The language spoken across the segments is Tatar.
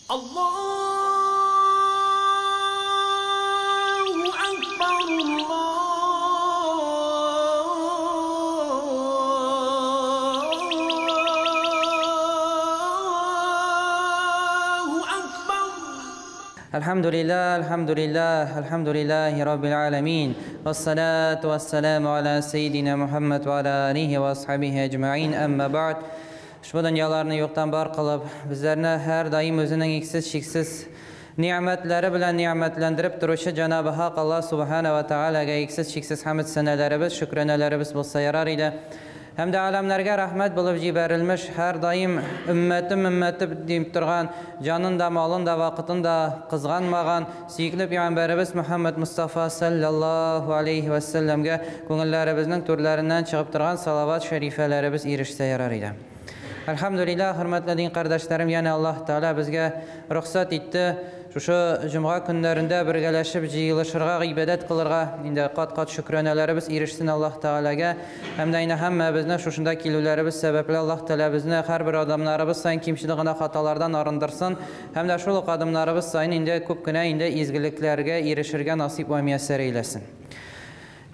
Allahu Akbar, Allahu Akbar. Alhamdulillah, alhamdulillah, alhamdulillahi rabbil alamin. Wassalatu wassalamu ala sayyidina Muhammad wa ala alihi wa ashabihi ajma'in. Amma ba'd. Ushbu дөньяларны юктан бар кылып, безләрне һәр даим үзенең иксез-чиксез ни'мәтләре белән ни'мәтләндереп торучы Җанабы Хак Аллаһ Субхана ва Таалагә иксез-чиксез хәмд сәнәләребез, шөкранәләребез булса ярар иде. Һәм дә аләмнәргә рәхмәт булып җибәрелмеш, һәр даим өммәтем өммәте дип торган, җанын да, малын да, вакытын да кызганмаган сөекле пәйгамбәребез Мөхәммәд Мустафа саллаллаһу алейхи ва сәлләмгә күңелләребезнең түрләреннән чыгып торган салават шәрифәләребез ирешсә ярар иде. Әлхәмдүлилләһ, хөрмәтле дин кардәшләрем, янә Аллаһ Тәгалә безгә рөхсәт итте шушы җомга көннәрендә бергәләшеп җыелышырга, гыйбадәт кылырга. Инде кат-кат шөкранәләребез ирешсен Аллаһ Тәгаләгә. Һәм дә инде һәммәбезне шушында килүләребез сәбәпле Аллаһ Тәгалә безне һәрбер адымнарыбыз саен кимчелек гына хаталардан арындырсын. Һәм дә шул ук адымнарыбыз саен инде күп кенә инде изгелекләргә ирешергә насыйп вә мияссәр әйләсен.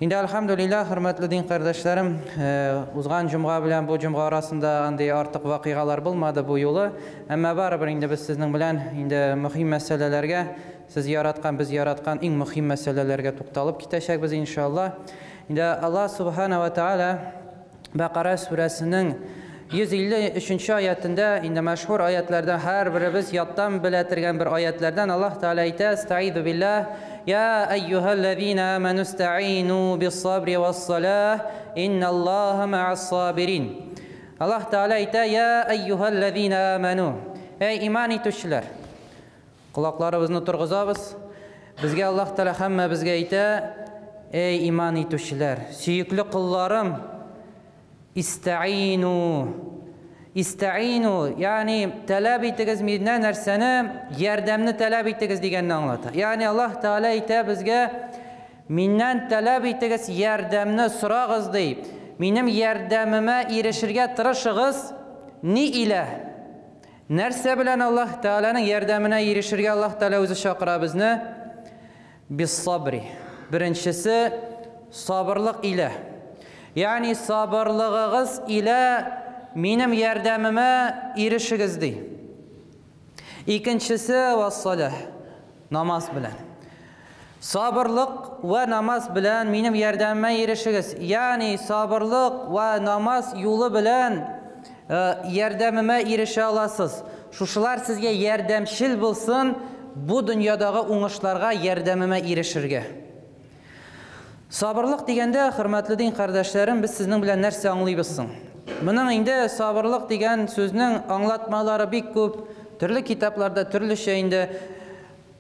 Инде әлхәмдүлилләһ, хөрмәтле дин кардәшләрем, узган җомга белән бу җомга арасында андый артык вакыйгалар булмады бу юлы. Әмма барыбер инде без сезнең белән инде мөһим мәсьәләләргә, сез яраткан, без яраткан иң мөһим мәсьәләләргә тукталып китәчәкбез иншалла. Инде Аллаһ субхана ва тааля Бәкара сүрәсенең 153 аятендә, инде мәшһүр аятлардан һәрберебез яттан белә торган бер аятлардан Аллаһ Тәгалә әйтә: "Астаизу биллаһ, я әйюһәлләзина аману истаину бис-сабри вас-салах, инналлаһа ма'ас-сабирин." Аллаһ Тәгалә әйтә: "Я әйюһәлләзина аману." Әй иман итүчеләр! Колакларыбызны торгызабыз. Безгә Аллаһ Тәгалә һәммәбезгә әйтә: "Эй иман итүчеләр, сөекле колларым, истаину." Истаину, ягъни таләп итегез миннән нәрсәне? Ярдәмне таләп итегез дигәнне аңлата. Ягъни Аллаһ Тәгалә әйтә безгә: "Миннән таләп итегез, ярдәмне сорагыз" ди. Минем ярдәмемә ирешергә тырышыгыз. Ни илә? Нәрсә белән Аллаһ Тәгаләнең ярдәменә ирешергә Аллаһ Тәгалә үзе чакыра безне? Бис-сабри. Беренчесе сабырлык илә. Ягъни сабырлыгыгыз илә минем ярдәмемә ирешегез ди. Икенчесе вассалах. Намаз белән. Сабырлык вә намаз белән минем ярдәмемә ирешегез. Ягъни сабырлык вә намаз юлы белән ярдәмемә ирешә аласыз. Шушылар сезгә ярдәмчел булсын бу дөньядагы уңышларга ярдәмемә ирешергә. Сабырлык дигәндә, хөрмәтле дин кардәшләрем, без сезнең белән нәрсә аңлыйбыз соң? Моның инде сабырлык дигән сүзнең аңлатмалары бик күп, төрле китапларда төрлечә инде.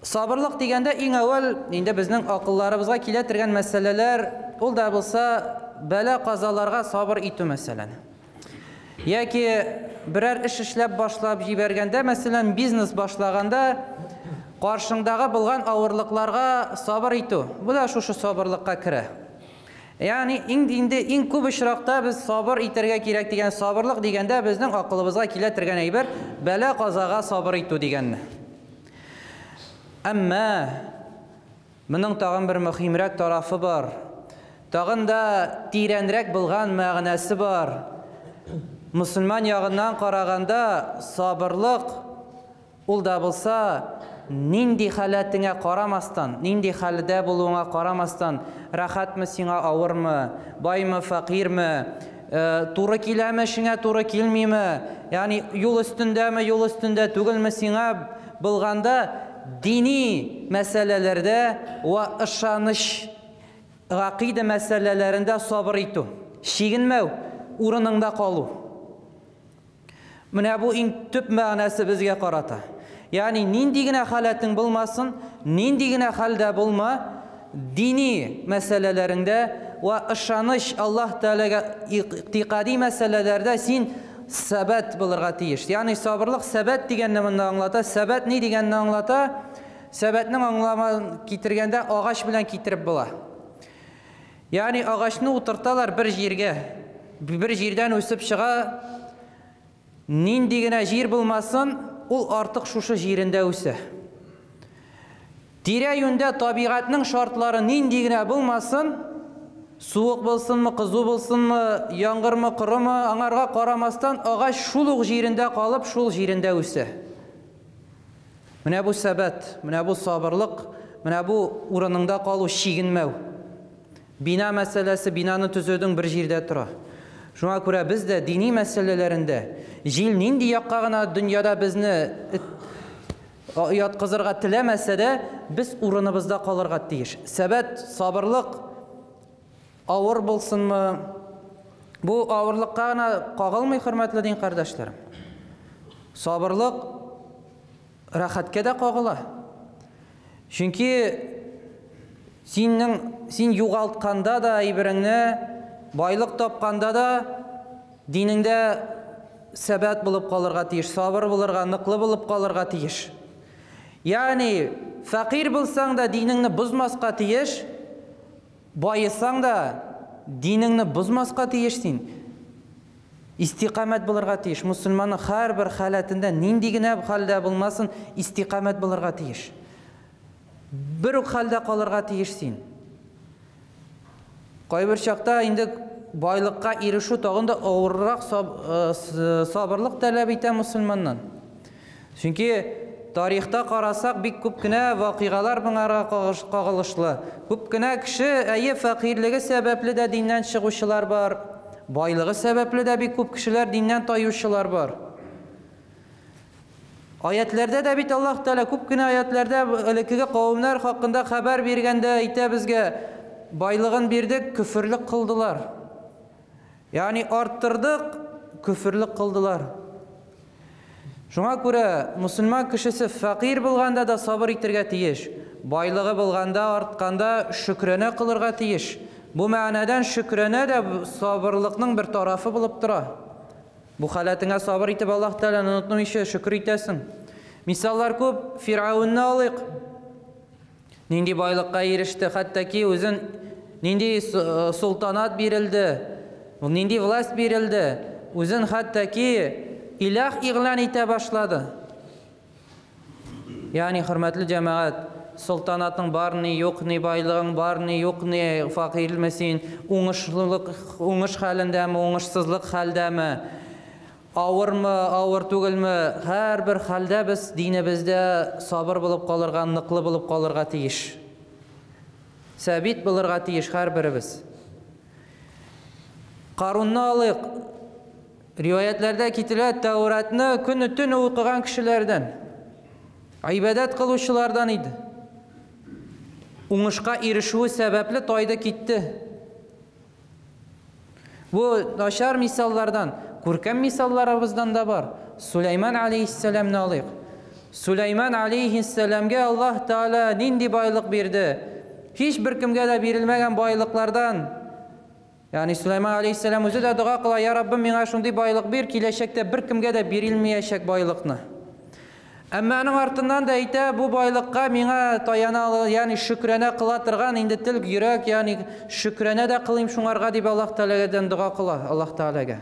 Сабырлык дигәндә иң әүвәл инде безнең акылларыбызга килә торган мәсьәләләр, ул да булса бәла-казаларга сабыр итү мәсәлән. Яки берәр эш эшләп башлап җибәргәндә, мәсәлән, бизнес башлаганда, каршыңдагы булган авырлыкларга сабыр итү. Бу да шушы сабырлыкка керә. Ягъни иң инде иң күп очракта без сабыр итәргә кирәк дигән сабырлык дигәндә безнең акылыбызга килә торган әйбер бәла-казага сабыр итү дигәнне. Әмма моның тагын бер мөһимрәк тарафы бар. Тагын да тирәнрәк булган мәгънәсе бар. Мусульман ягыннан караганда сабырлык ул да булса нинди халәтеңә карамастан, нинди хәлдә булуыңа карамастан, рәхәтме сиңа, авырмы, баймы, фәкыйрьме, туры киләме эшеңә, туры килмиме, ягъни юл өстендәме, юл өстендә түгелме сиңа булганда дини мәсьәләләрдә вә ышаныч гакыйда мәсьәләләрендә сабыр итү, чигенмәү, урыныңда калу. Менә бу иң төп мәгънәсе безгә карата. Ягъни нинди генә халәтең булмасын, нинди генә хәлдә булма, дини мәсьәләләреңдә вә ышаныч Аллаһ Тәгаләгә игътикади мәсьәләләрдә син сәбәт булырга тиеш. Ягъни сабырлык сәбәт дигәнне монда аңлата. Сәбәт ни дигәнне аңлата? Сәбәтнең аңламын китергәндә агач белән китереп була. Ягъни агачны утырталар бер җиргә. Бер җирдән үсеп чыга. Нинди генә җир булмасын, ул артык шушы җирендә үсә. Тирә-юньдә табигатьнең шартлары нинди генә булмасын, суык булсынмы, кызу булсынмы, яңгырмы, корымы, аңарга карамастан, агач шул ук җирендә калып, шул җирендә үсә. Менә бу сәбәт, менә бу сабырлык, менә бу урыныңда калу, чигенмәү. Бина мәсьәләсе, бинаны төзүдең бер җирдә тора. Шуңа күрә без дә дини мәсьәләләрендә җил нинди якка гына дөньяда безне яткызырга теләмәсә дә, без урыныбызда калырга тиеш. Сәбәт, сабырлык авыр булсынмы? Бу авырлыкка гына кагылмый, хөрмәтле дин кардәшләрем. Сабырлык рәхәткә дә кагыла. Чөнки синең син югалтканда да әйбереңне, байлык тапканда да динеңдә сәбәт булып калырга тиеш, сабыр булырга, ныклы булып калырга тиеш. Ягъни, фәкыйрь булсаң да динеңне бозмаска тиеш, баесаң да динеңне бозмаска тиеш син. Истикамәт булырга тиеш. Мусульманның һәрбер халәтендә нинди генә хәлдә булмасын, истикамәт булырга тиеш. Бер үк хәлдә калырга тиеш син. Кайбер чакта инде байлыкка ирешү тагын да авыррак сабырлык таләп итә мусульманнан. Чөнки тарихта карасак, бик күп кенә вакыйгалар моңарга кагылышлы. Күп кенә кеше, әйе, фәкыйрьлеге сәбәпле дә диннән чыгучылар бар, байлыгы сәбәпле дә бик күп кешеләр диннән таючылар бар. Аятләрдә дә бит Аллаһ Тәгалә күп кенә аятләрдә элеккеге кавемнәр хакында хәбәр биргәндә әйтә безгә, байлыгын бирдек, көферлек кылдылар. Ягъни арттырдык, көферлек кылдылар. Шуңа күрә мусульман кешесе фәкыйрь булганда да сабыр итәргә тиеш. Байлыгы булганда, артканда шөкрәнә кылырга тиеш. Бу мәгънәдән шөкрәнә дә сабырлыкның бер тарафы булып тора. Бу халәтеңә сабыр итеп Аллаһ Тәгаләне онытмыйча шөкер итәсең. Мисаллар күп, Фиргавенне алыйк. Нинди байлыкка иреште, хәтта ки үзен нинди султанат бирелде, нинди власть бирелде, үзен хәтта ки илах игълан итә башлады. Ягъни, хөрмәтле җәмәгать, султанатың бар ни, юк ни, байлыгың бар ни, юк ни, факирме син, уңышлылык, уңыш хәлендәме, уңышсызлык хәлдәме, авырмы, авыр түгелме, һәрбер хәлдә без динебездә сабыр булып калырга, ныклы булып калырга тиеш. Сәбит булырга тиеш һәрберебез. Карунны алыйк. Риваятләрдә китерелә, Тәүратны көне төн укыган кешеләрдән, гыйбадәт кылучылардан иде. Уңышка ирешүе сәбәпле тайды китте. Бу начар мисаллардан, күркәм мисалларыбыздан да бар. Сулейман алейхиссәламны алыйк. Сулейман алейхиссәламгә Аллаһ Тәгалә нинди байлык бирде? Һич бер кемгә дә бирелмәгән байлыклардан. Ягъни Сулейман алейхиссәлам үзе дә дога кыла, Я Раббым, миңа шундый байлык бир, киләчәктә бер кемгә дә бирелмәячәк байлыкны. Әмма аның артыннан да әйтә, бу байлыкка миңа таяна, ягъни шөкрәнә кыла торган инде тел, йөрәк, ягъни шөкрәнә дә кылыйм шуңарга дип Аллаһ Тәгаләдән дога кыла, Аллаһ Тәгаләгә.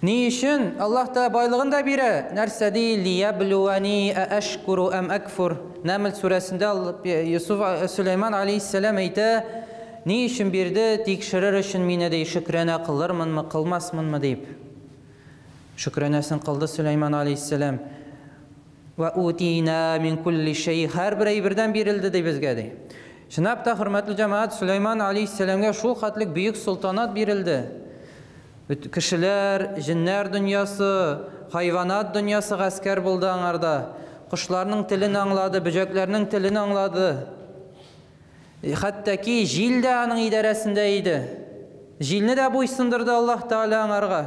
Ни өчен Аллаһ Тәгалә байлыгын да бирә? Нәрсә ди? Лияблуани аашкуру ам акфур. Нәмл сүрәсендә Юсуф Сулейман алейхиссәлам әйтә, ни өчен бирде? Тикшерер өчен мине ди, шөкрәнә кылырмынмы, кылмасмынмы дип. Шөкрәнәсен кылды Сулейман алейхиссәлам. Ва утина мин кулли шәй, һәрбер әйбердән бирелде ди безгә ди. Чынлап та, хөрмәтле җәмәгать, Сулейман алейхиссәламгә шул хәтлек бөек султанат бирелде. Кешеләр, җеннәр дөньясы, хайванат дөньясы гаскәр булды аңарда. Кошларның телен аңлады, бөҗәкләрнең телен аңлады. Хәтта ки җил дә аның идарәсендә иде. Җилне дә буйсындырды Аллаһ Тәгалә аңарга.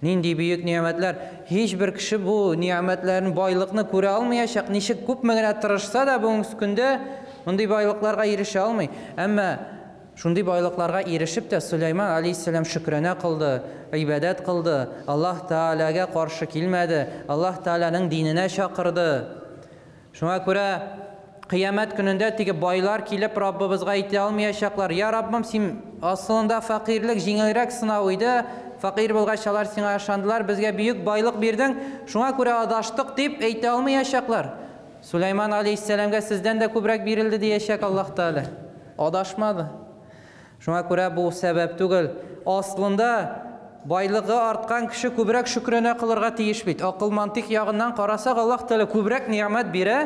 Нинди бөек ни'мәтләр! Һичбер кеше бу ни'мәтләрне, байлыкны күрә алмаячак. Ничек күпме генә тырышса да бүгенге көндә мондый байлыкларга ирешә алмый. Әмма шундый байлыкларга ирешеп тә Сулейман алейхиссәлам шөкрәнә кылды, гыйбадәт кылды, Аллаһ Тәгаләгә каршы килмәде, Аллаһ Тәгаләнең диненә чакырды. Шуңа күрә кыямәт көнендә теге байлар килеп Раббыбызга әйтә алмаячаклар: "Я Раббым, син асылында фәкыйрьлек җиңелрәк сынау иде, Фәкыйрь булгач, алар сиңа ышандылар, безгә бөек байлык бирдең, шуңа күрә адаштык дип әйтә алмаячаклар. Сулайман алейһиссәламгә сездән дә күбрәк бирелде диячәк Аллаһ Тәгалә. Адашмады. Шуңа күрә бу сәбәп түгел. Аслында байлыгы арткан кеше күбрәк шөкранә кылырга тиеш бит. Акыл мантыйк ягыннан карасак, Аллаһ Тәгалә күбрәк нигъмәт бирә,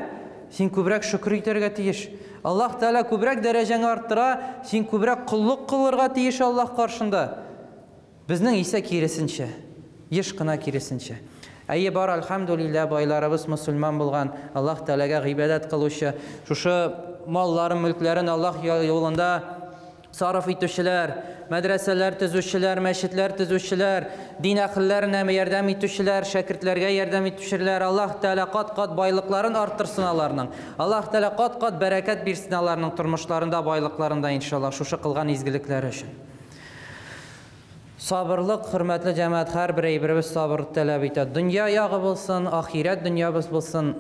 син күбрәк шөкер итәргә тиеш. Аллаһ Тәгалә күбрәк дәрәҗәңне арттыра, син күбрәк коллык кылырга тиеш Аллаһ каршында. Безнең исә киресенчә. Еш кына киресенчә. Әйе, бар, әлхәмдүлилләһ, байларыбыз мөселман булган, Аллаһ Тәгаләгә гыйбадәт кылучы, шушы малларын, мөлкләрен Аллаһ юлында сарыф итүчеләр, мәдрәсәләр төзүчеләр, мәчетләр төзүчеләр, дин әһелләренә ярдәм итүчеләр, шәкертләргә ярдәм итүчеләр, Аллаһ Тәгалә кат-кат байлыкларын арттырсын аларның. Аллаһ Тәгалә кат-кат бәрәкәт бирсен аларның тормышларында, байлыкларында, иншаллаһ, шушы кылган изгелекләре өчен. Сабырлык, хөрмәтле җәмәгать, һәрбер әйберебез сабыр таләп итә. Дөнья ягы булсын, ахирәт дөньябыз булсын.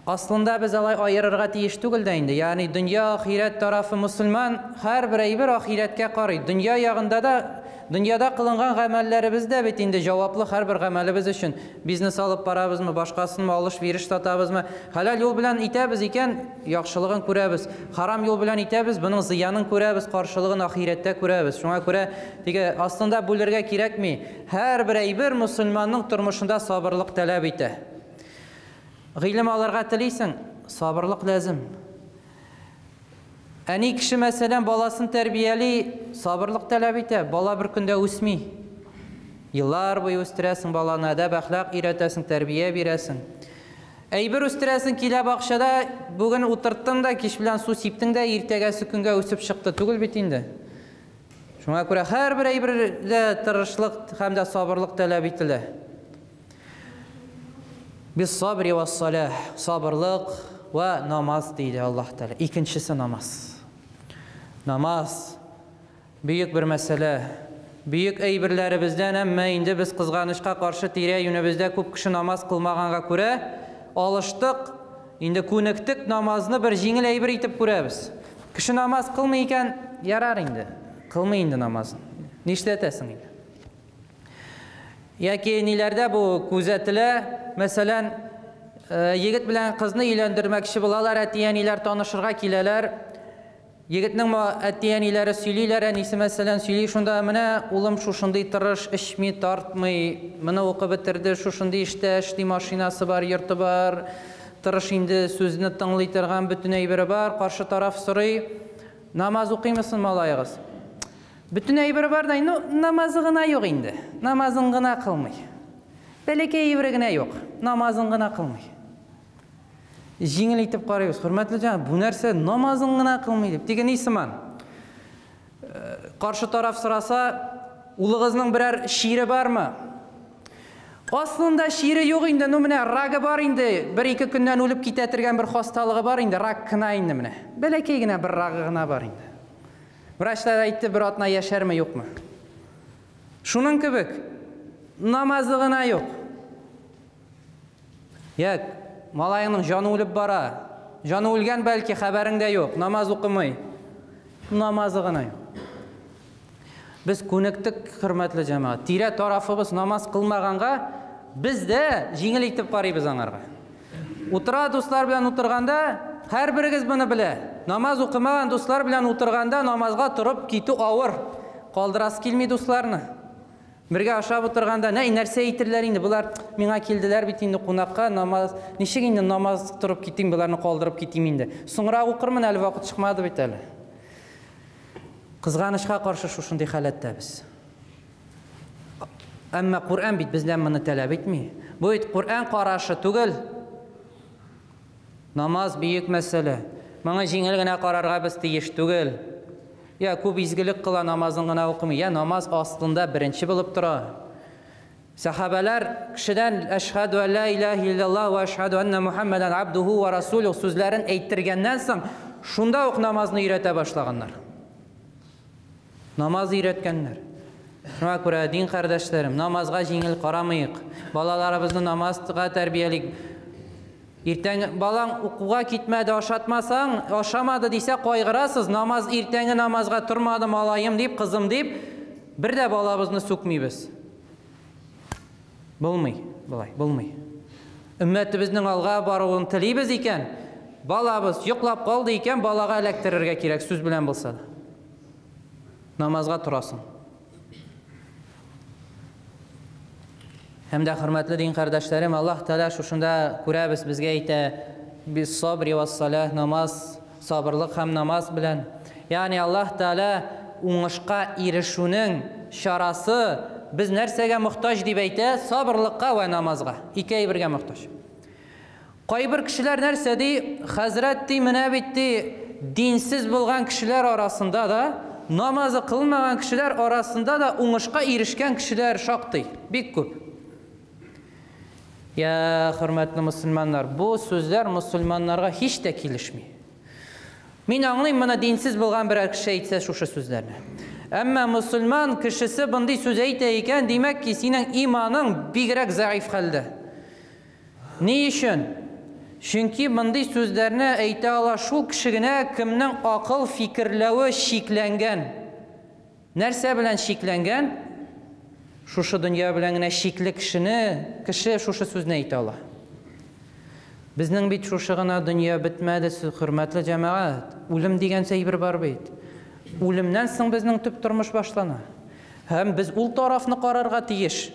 Аслында без алай аерырга тиеш түгел дә инде. Ягъни дөнья, ахирәт тарафы мусульман һәрбер әйбер ахирәткә карый. Дөнья ягында да, дөньяда кылынган гамәлләребез дә бит инде җаваплы һәрбер гамәлебез өчен. Бизнес алып барабызмы, башкасынмы, алыш-биреш сатабызмы, хәләл юл белән итәбез икән, яхшылыгын күрәбез. Харам юл белән итәбез, буның зыянын күрәбез, каршылыгын ахирәттә күрәбез. Шуңа күрә теге аслында бүлергә кирәкми. Һәрбер әйбер мусульманның тормышында сабырлык таләп итә. Гыйлем алырга телисең, сабырлык ләзим. Әни кеше, мәсәлән, баласын тәрбияли, сабырлык таләп итә. Бала бер көндә үсми. Еллар буе үстерәсең баланы, әдәп, әхлак өйрәтәсең, тәрбия бирәсең. Әйбер үстерәсең килә бакчада, бүген утырттың да, кич белән су сиптең дә, иртәгәсе көнгә үсеп чыкты түгел бит инде. Шуңа күрә һәрбер әйбердә тырышлык һәм дә сабырлык таләп ителә. Бис сабри ва салах, сабырлык ва намаз диде Аллаһ Тәгалә. Икенчесе намаз. Намаз бөек бер мәсьәлә. Бөек әйберләребездән, әмма инде без кызганычка каршы тирә-юнебездә күп кеше намаз кылмаганга күрә алыштык, инде күнектек, намазны бер җиңел әйбер итеп күрәбез. Кеше намаз кылмый икән, ярар инде. Кылмый инде намазын. Нишләтәсең инде? Яки ниләрдә бу күзәтелә, мәсәлән, егет белән кызны өйләндермәкче булалар, әти-әниләр танышырга киләләр. Егетнең әти-әниләре сөйлиләр, әнисе мәсәлән сөйли шунда, менә улым шушындый тырыш, эчми, тартмый, моны укып бетерде, шушындый эштә эшли, машинасы бар, йорты бар, тырыш инде, сүзне тыңлый торган бөтен әйбере бар. Каршы тараф сорый, намаз укыймысың малаегыз? Бөтен әйбере бар да, ну, намазы гына юк инде. Намазын гына кылмый. Бәләкәй әйбере генә юк. Намазын гына кылмый. Җиңел итеп карыйбыз. Хөрмәтле җан, бу нәрсә намазын гына кылмый дип. Теге ни сыман? Каршы тараф сораса, улыгызның берәр чире бармы? Аслында чире юк инде, ну менә рагы бар инде, бер-ике көннән үлеп китә торган бер хасталыгы бар инде, рак кына инде менә. Бәләкәй генә бер рагы гына бар инде. Врачлар әйтте, бер атна яшәрме, юкмы? Шуның кебек, намазы гына юк. Як, малайның җаны үлеп бара. Җаны үлгән бәлки, хәбәрең дә юк, намаз укымый. Намазы гына юк. Без күнектек, хөрмәтле җәмәгать. Тирә тарафыбыз намаз кылмаганга, без дә җиңел итеп карыйбыз аңарга. Утыра дуслар белән утырганда, һәрберегез моны белә. Намаз укымаган дуслар белән утырганда намазга торып китү авыр. Калдырасы килми дусларны. Бергә ашап утырганда, нә нәрсә әйтерләр инде, болар миңа килделәр бит инде кунакка, намаз, ничек инде намаз торып китим, боларны калдырып китим инде. Соңрак укырмын, әле вакыт чыкмады бит әле. Кызганычка каршы шушындый халәттә без. Әмма Коръән бит бездән моны таләп итми. Бу бит Коръән карашы түгел. Намаз бөек мәсьәлә. Моңа җиңел генә карарга без тиеш түгел. Я күп изгелек кыла, намазын гына укымый. Я намаз астында беренче булып тора. Сахабалар кешедән әшһәду ан ла илаһа иллаллаһ ва әшһәду анна Мухаммадан абдуху ва расулуһу сүзләрен әйттергәннән соң шунда ук намазны өйрәтә башлаганнар. Намаз өйрәткәннәр. Шуңа күрә дин кардәшләрем, намазга җиңел карамыйк. Балаларыбызны намазга тәрбиялик. Иртән балаң укуга китмәде, ашатмасаң, ашамады дисә кайгырасыз. Намаз иртәнге намазга тормады малаем дип, кызым дип. Бер дә балабызны сүкмибез. Булмый, болай, булмый. Өммәтебезнең алга баруын телибез икән, балабыз йоклап калды икән, балага эләктерергә кирәк, сүз белән булса да. Намазга торасың. Һәм дә хөрмәтле дин кардәшләрем, Аллаһ Тәгалә шушында күрәбез, безгә әйтә, без сабри вассалах, намаз, сабырлык һәм намаз белән. Ягъни Аллаһ Тәгалә уңышка ирешүнең чарасы без нәрсәгә мохтаҗ дип әйтә? Сабырлыкка вә намазга. Ике әйбергә мохтаҗ. Кайбер кешеләр нәрсә ди? Хәзрәт ди, менә бит ди, динсез булган кешеләр арасында да, намазы кылмаган кешеләр арасында да уңышка ирешкән кешеләр шактый, бик күп. Я, хөрмәтле мөселманнар, бу сүзләр мөселманнарга һич тә килешми. Мин аңлыйм, моны динсез булган берәр кеше әйтсә шушы сүзләрне. Әмма мөселман кешесе мондый сүз әйтә икән, димәк ки, синең иманың бигрәк зәгыйфь хәлдә. Ни өчен? Чөнки мондый сүзләрне әйтә ала шул кеше генә, кемнең акыл фикерләве чикләнгән. Нәрсә белән чикләнгән? Шушы дөнья белән генә чикле кешене, кеше шушы сүзне әйтә ала. Безнең бит шушы гына дөнья бетмәде, хөрмәтле җәмәгать. Үлем дигән әйбер бар бит. Үлемнән соң безнең төп тормыш башлана. Һәм без ул тарафны карарга тиеш.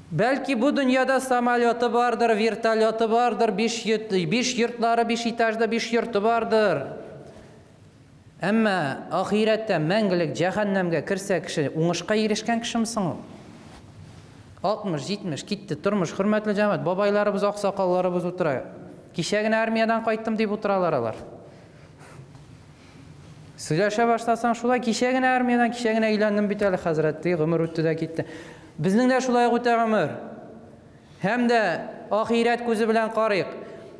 Бәлки бу дөньяда самолеты бардыр, вертолеты бардыр, биш, биш йортлары, биш этажда биш йорты бардыр. Әмма ахирәттә мәңгелек җәһәннәмгә керсә кеше уңышка ирешкән кешеме соң ул? 60, 70 китте тормыш, хөрмәтле җәмәгать, бабайларыбыз, аксакалларыбыз утыра. Кичә генә армиядән кайттым дип утыралар алар. Сөйләшә башласаң, шулай кичә генә армиядән, кичә генә өйләндем бит әле, хәзрәт, ди, гомер үтте дә китте. Безнең дә шулай ук үтә гомер. Һәм дә ахирәт күзе белән карыйк.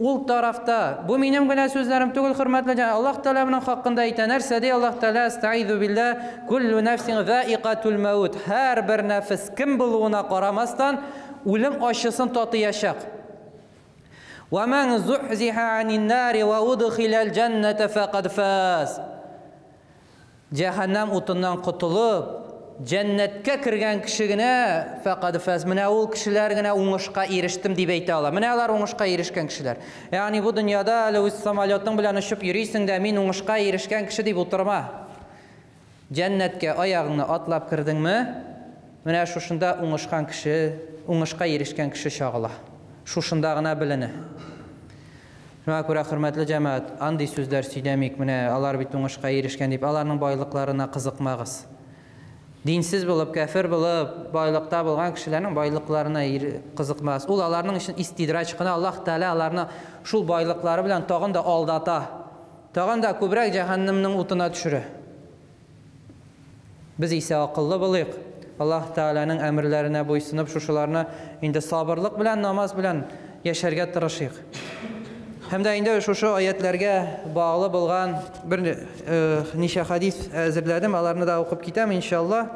Ул тарафта, бу минем генә сүзләрем түгел, хөрмәтле җәмәгать, Аллаһ Тәгалә моның хакында әйтә. Нәрсә ди Аллаһ Тәгалә? Астаизу биллаһ, куллу нәфсин заикатул мәүт. Һәрбер нәфес кем булуына карамастан, үлем ачысын татыячак. Ва ман зухзиха анин нари ва удхилал җанната факад фаз. Җәһәннәм утыннан котылып, җәннәткә кергән кеше генә фәкад фәз, менә ул кешеләр генә уңышка ирештем дип әйтә ала. Менә алар уңышка ирешкән кешеләр. Ягъни бу дөньяда әле үз самолетың белән очып йөрисең дә, мин уңышка ирешкән кеше дип утырма. Җәннәткә аягыңны атлап кердеңме, менә шушында уңышкан кеше, уңышка ирешкән кеше чагыла. Шушында гына беленә. Шуңа күрә, хөрмәтле җәмәгать, андый сүзләр сөйләмик, менә алар бит уңышка ирешкән дип, аларның байлыкларына кызыкмагыз. Динсез булып, кәфер булып, байлыкта булган кешеләрнең байлыкларына кызыкмагыз. Ул аларның өчен истидраҗ кына, Аллаһ Тәгалә аларны шул байлыклары белән тагын да алдата, тагын да күбрәк җәһәннемнең утына төшерә. Без исә акыллы булыйк, Аллаһ Тәгаләнең әмерләренә буйсынып, шушыларны инде сабырлык белән, намаз белән яшәргә тырышыйк. Һәм дә инде шушы аятләргә баглы булган бер ничә хадис әзерләдем, аларны да укып китәм, иншалла.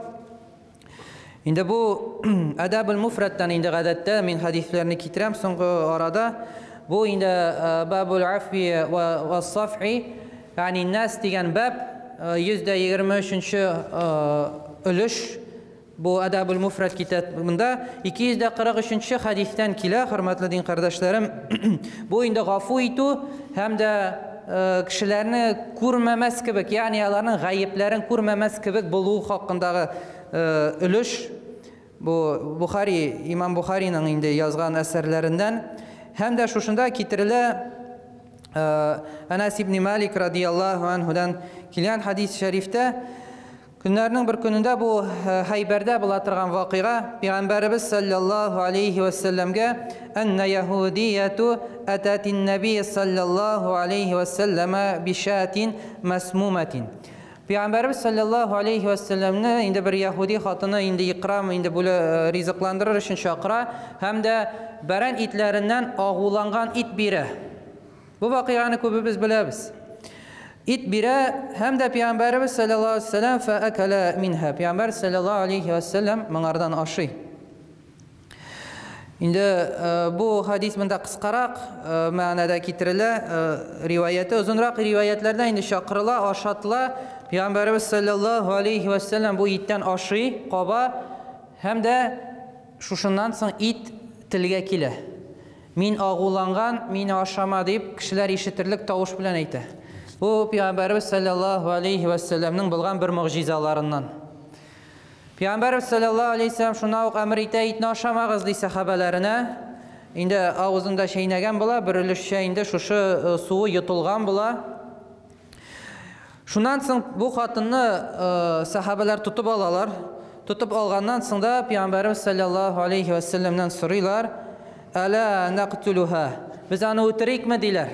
Инде бу Әдәбул Муфрадтан инде гадәттә мин хадисләрне китерәм соңгы арада. Бу инде Бабул Афви ва Сафи, ягъни нас дигән баб 123 өлеш бу Әдәбул Муфрад китабында 243 хадистән килә, хөрмәтле дин кардәшләрем. Бу инде гафу итү һәм дә кешеләрне күрмәмәс кебек, ягъни аларның гаепләрен күрмәмәс кебек булу хакындагы өлеш. Бу Бухари, имам Бухариның инде язган әсәрләреннән. Һәм дә шушында китерелә Әнәс ибн Малик радияллаһу анһудан килгән хадис шәрифтә, көннәрнең бер көнендә бу Хәйбәрдә була торган вакыйга, Пәйгамбәребез саллаллаһу алейхи ва сәлләмгә әннә яһудияту ататин нәби саллаллаһу алейхи ва сәлләмә бишатин масмуматин. Пәйгамбәребез саллаллаһу алейхи ва сәлләмне инде бер яһуди хатыны инде икрам инде бүле ризыкландырыр өчен чакыра һәм дә бәрән итләреннән агуланган ит бирә. Бу вакыйганы күбебез беләбез. Ит бирә һәм дә Пәйгамбәребез саллаллаһу алейхи ва сәлләм фәәкәлә минһа. Пәйгамбәр саллаллаһу алейхи ва сәлләм моңардан ашый. Инде бу хадис монда кыскарак мәгънәдә китерелә, риваяте озынрак риваятләрдә инде чакырыла, ашатыла. Пәйгамбәребез саллаллаһу алейхи ва саллям бу иттән ашый, каба һәм дә шушыннан соң ит телгә килә. Мин агуланган, мине ашама дип кешеләр ишетерлек тавыш белән әйтә. Бу Пәйгамбәребез саллаллаһу алейхи ва саллямның булган бер могҗизаларыннан. Пәйгамбәребез саллаллаһу алейхи ва саллям шуна ук әмер итә, итне ашамагыз ди сәхабәләренә. Инде авызында чәйнәгән була, бер өлешчә инде шушы суы йотылган була. Шуннан соң бу хатынны сәхабәләр тотып алалар. Тотып алганнан соң да Пәйгамбәребез саллаллаһу алейхи ва саллямнан сорыйлар: "Әла нaqtuluha?" Без аны үтерикме диләр.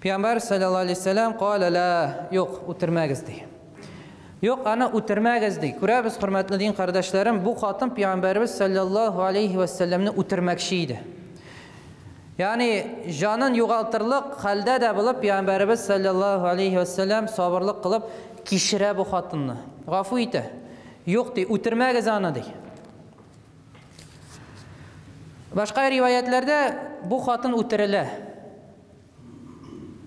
Пәйгамбәр саллаллаһу алейхи ва саллям кала ла, юк, үтермәгез ди. Юк, аны үтермәгез ди. Күрәбез, хөрмәтле дин кардәшләрем, бу хатын Пәйгамбәребез саллаллаһу алейхи ва саллямны үтермәкче иде. Ягъни җанын югалтырлык хәлдә дә булып Пәйгамбәребез саллаллаһу алейхи ва саллям сабырлык кылып кичерә бу хатынны. Гафу итә. Юк ди, үтермәгез аны ди. Башка риваятләрдә бу хатын үтерелә.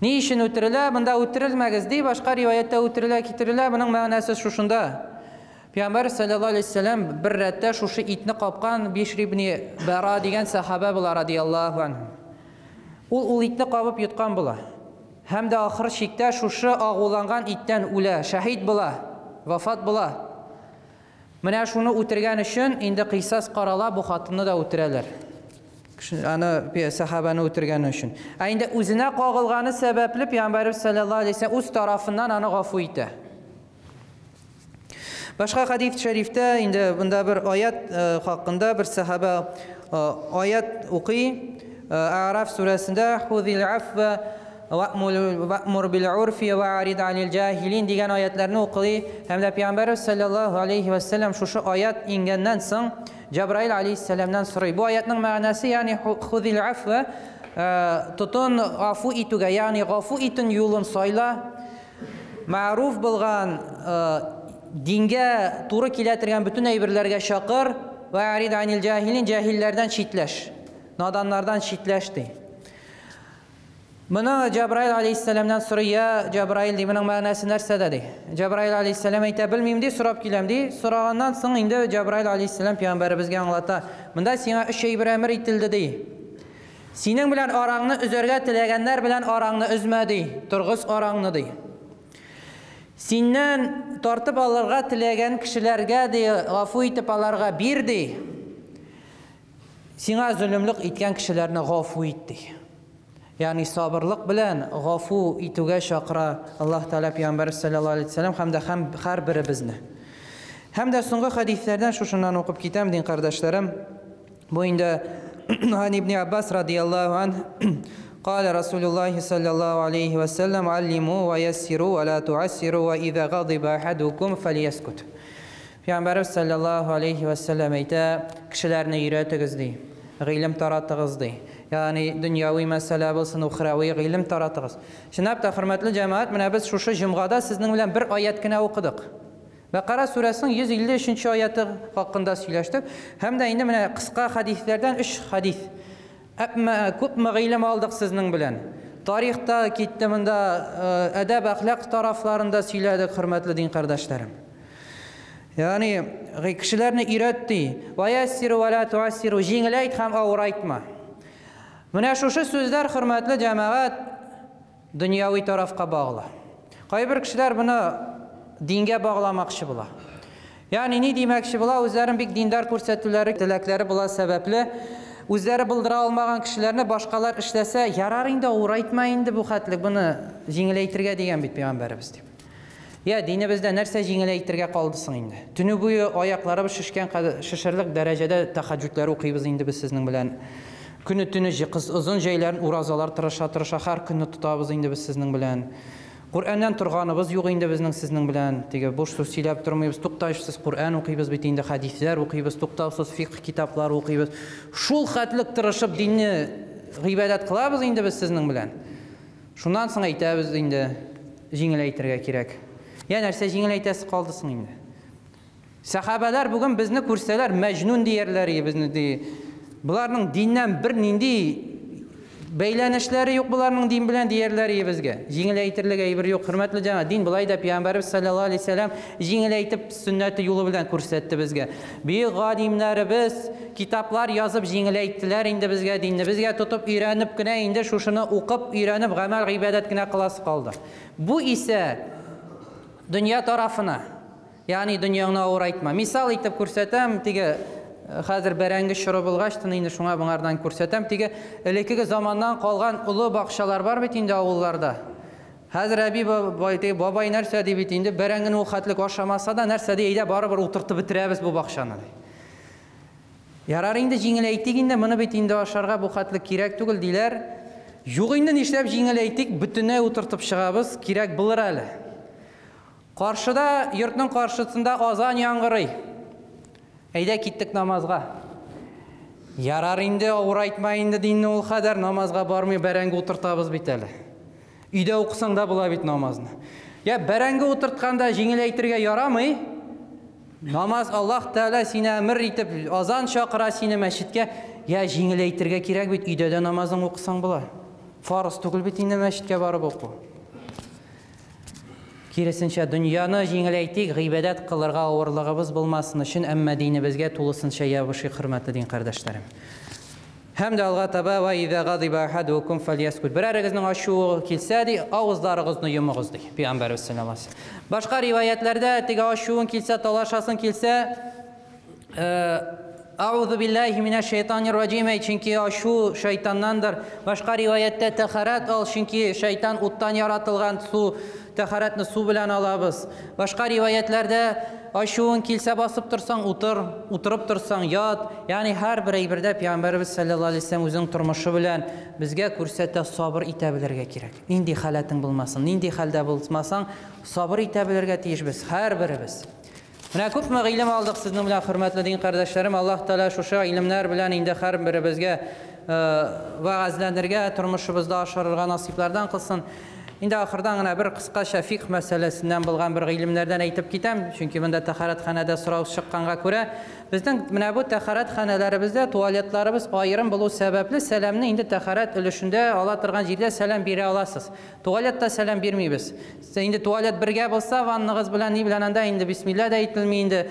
Ни өчен үтерелә? Монда үтерелмәгез ди, башка риваятта үтерелә, китерелә. Моның мәгънәсе шушында. Пәйгамбәр саллаллаһу алейхи ва саллям бер рәттә шушы итне капкан Бишр ибн Бара дигән сахаба була радияллаһу анһу. Ул итне кабып йоткан була. Һәм дә ахыр чиктә шушы агуланган иттән үлә, шәһид була, вафат була. Менә шуны үтергән өчен инде кыйсас карала, бу хатынны да үтерәләр. Аны сахабаны үтергән өчен. Ә инде үзенә кагылганы сәбәпле Пәйгамбәребез саллаллаһу алейхи ва саллям үз тарафыннан аны гафу итә. Башка хадис шәрифтә инде бunda бер аят хакында бер сахаба аят укый. Араф сүрәсендә хузил афва ва'мур бил урфи ва'рид анил җахилин дигән аятларны укый. Һәм дә Пәйгамбәребез саллаллаһу алейхи ва саллям шушы аят ингәннән соң Җабраил алейхиссәламнан сорый. Бу аятның мәгънәсе, ягъни хузил афва, тотын гафу итүгә, ягъни гафу итүн юлын сайла. Мәгъруф булган дингә туры килә торган бөтен әйберләргә чакыр, ва'рид анил җахилин, җахилләрдән читләш, наданнардан читләш ди. Моны Җабраил алейхиссәламнан сорый: "Я Җабраил, ди, моның мәгънәсе нәрсәдә?" ди. Җабраил алейхиссәлам әйтә: "Белмим ди, сорап киләм ди." Сораганнан соң инде Җабраил алейхиссәлам пәйгамбәребезгә аңлата: "Монда сиңа өч әйбер әмер ителде ди. Синең белән араңны өзәргә теләгәннәр белән араңны өзмә ди, торгыз араңны ди. Синнән тартып алырга теләгән кешеләргә ди, гафу итеп аларга бир ди. Сиңа зөлемлек иткән кешеләрне гафу ит ди." Ягъни сабырлык белән гафу итүгә чакыра Аллаһ Тәгалә Пәйгамбәр саллаллаһу алейһи ва саллям һәм дә һәр беребезне. Һәм дә соңгы хадисләрдән шушыннан укып китәм, дин кардәшләрем. Бу инде Ан ибн Аббас радияллаһу анһ قال رسول الله صلى الله عليه وسلم علموا ويسروا ولا تعسروا وإذا غضب أحدكم فليسكت. Пәйгамбәребез саллаллаһу алейхи ва саллям әйтә: кешеләрне өйрәтегез ди, гыйлем таратыгыз ди. Ягъни дөньяви мәсьәлә булсын, ухрави гыйлем таратыгыз. Чынлап та, хөрмәтле җәмәгать, менә без шушы җомгада сезнең белән бер аят кенә укыдык. Бәкара сүрәсенең 153-нче аяты хакында сөйләштек. Һәм дә инде менә кыска хадисләрдән 3 хадис. Әмма күпме гыйлем алдык сезнең белән. Тарихта китте монда, әдәп, әхлак тарафларында сөйләдек, хөрмәтле дин кардәшләрем. Ягъни кешеләрне өйрәт ди. Ва яссиру ва ла туассиру, җиңеләйт һәм авырайтма. Менә шушы сүзләр, хөрмәтле җәмәгать, дөньяви тарафка баглы. Кайбер кешеләр моны дингә багламакчы була. Ягъни ни димәкче була? Үзләрен бик диндар күрсәтүләре, теләкләре була сәбәпле, үзләре булдыра алмаган кешеләрне башкалар эшләсә, ярар инде, авырайтма инде бу хәтлек, моны җиңеләйтергә дигән бит пәйгамбәребез дип. Я, динебездә нәрсә җиңеләйтергә калды соң инде? Төне буе аякларыбыз шешкән шешерлек дәрәҗәдә тәһәҗҗүдләр укыйбыз инде без сезнең белән. Көне төне озын җәйләрен уразалар тырыша-тырыша һәр көнне тотабыз инде без сезнең белән. Коръәннән торганыбыз юк инде безнең сезнең белән. Теге буш сүз сөйләп тормыйбыз, туктаусыз Коръән укыйбыз бит инде, хәдисләр укыйбыз, туктаусыз фикх китаплары укыйбыз. Шул хәтлек тырышып динне гыйбадәт кылабыз инде без сезнең белән. Шуннан соң әйтәбез инде, җиңеләйтергә кирәк. Я, нәрсә җиңеләйтәсе калды соң инде? Сәхабәләр бүген безне күрсәләр, мәҗнүн диярләр иде безне ди. Буларның диннән бер нинди Бәйләнешләре юк боларның дин белән диярләр ие безгә. Җиңеләйтерлек әйбер юк. Хөрмәтле җәмәгать, дин болай да пәйгамбәребез саллаллаһу алейһи вәсәлләм җиңеләйтеп сөннәте юлы белән күрсәтте безгә. Бөек галимнәребез китаплар язып җиңеләйттеләр инде безгә динне. Безгә тотып өйрәнеп кенә инде шушыны укып, өйрәнеп гамәл гыйбадәт кенә кыласы калды. Бу исә дөнья тарафына. Ягъни дөньяңны авырайтма. Мисал итеп күрсәтәм, теге хәзер бәрәңге чоры булгач, тын инде шуңа моңардан күрсәтәм. Теге элеккеге заманнан калган олы бакчалар бар бит инде авылларда. Хәзер әби бабай, теге бабай нәрсә ди бит инде, бәрәңгене ул хәтлек ашамаса да, нәрсә ди, әйдә барыбер утыртып бетерәбез бу бакчаны ди. Ярар инде җиңеләйтик инде, моны бит инде ашарга бу хәтлек кирәк түгел диләр. Юк инде нишләп җиңеләйтик, бөтенләй утыртып чыгабыз, кирәк булыр әле. Каршыда, йортның каршысында азан яңгырый. Әйдә киттек намазга. Ярар инде, авырайтма инде динне ул кадәр, намазга бармый бәрәңге утыртабыз бит әле. Өйдә укысаң да була бит намазны. Я бәрәңге утыртканда җиңеләйтергә ярамый. Намаз Аллаһ Тәгалә сине әмер итеп азан чакыра сине мәчеткә. Я җиңеләйтергә кирәк бит, өйдә дә намазың укысаң була. Фарыз түгел бит инде мәчеткә барып уку. Киресенчә, дөньяны җиңеләйтик, гыйбадәт кылырга авырлыгыбыз булмасын өчен, әмма динебезгә тулысынча ябышыйк, хөрмәтле дин кардәшләрем. Һәм дә алга таба ва иза гадиба ахадукум фальяскут. Берәрегезнең ачуы килсә, ди, авызларыгызны йомыгыз, ди Пәйгамбәребез саллаллаһу алейһи вәсәлләм. Башка риваятләрдә теге ачуың килсә, талашасың килсә, Аузу биллахи минәш шайтанир раҗим әйт, чөнки ачу шайтаннандыр. Башка риваятьтә тәхәрәт ал, чөнки шайтан уттан яратылган, су тәхәрәтне су белән алабыз. Башка риваятьләрдә ачуың килсә басып торсаң утыр, утырып торсаң ят. Ягъни һәрбер әйбердә Пәйгамбәребез саллаллаһу алейһи вәсәлләм үзенең тормышы белән безгә күрсәтә, сабыр итә белергә кирәк. Нинди халәтең булмасын, нинди хәлдә булмасаң, сабыр итә белергә тиешбез һәрберебез. Менә күпме гыйлем алдык сезнең белән, хөрмәтле дин кардәшләрем. Аллаһ Тәгалә шушы гыйлемнәр белән инде һәрберебезгә вәгазьләнергә, тормышыбызда ашырырга насыйплардан кылсын. Инде ахырдан гына бер кыскача фикх мәсьәләсеннән булган бер гыйлемнәрдән әйтеп китәм, чөнки монда тәһарәтханәдә сорау чыкканга күрә, безнең менә бу тәһарәтханәләребездә туалетларыбыз аерым булу сәбәпле, сәламне инде тәһарәт өлешендә ала торган җирдә сәлам бирә аласыз. Туалетта сәлам бирмибез. Инде туалет бергә булса, ванныгыз белән ни белән анда инде бисмилла да әйтелми инде,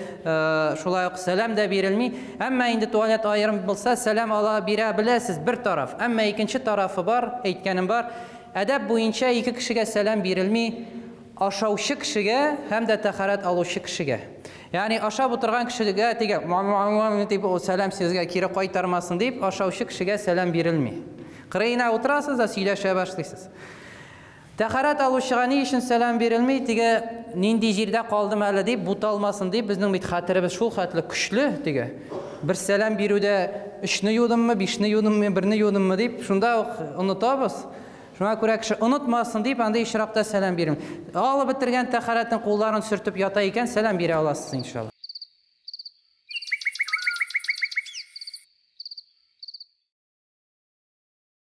шулай ук сәлам дә бирелми. Әмма инде туалет аерым булса, сәлам ала бирә беләсез бер тараф. Әмма икенче тарафы бар, әйткәнем бар. Әдәп буенча ике кешегә сәлам бирелми, ашаучы кешегә һәм дә тәһарәт алучы кешегә. Ягъни ашап утырган кешегә теге дип сәлам сезгә кире кайтармасын дип, ашаучы кешегә сәлам бирелми. Кырыена утырасыз да сөйләшә башлыйсыз. Тәһарәт алучыга ни өчен сәлам бирелми? Теге нинди җирдә калдым әле дип буталмасын дип, безнең бит хәтеребез шул хәтле көчле теге. Бер сәлам бирүдә өчне юдыммы, бишне юдыммы, берне юдыммы дип, шунда ук онытабыз. Шуңа күрә кеше онытмасын дип, андый очракта сәлам бирми. Алып бетергән тәһарәтен кулларын сөртеп ята икән, сәлам бирә аласыз иншалла.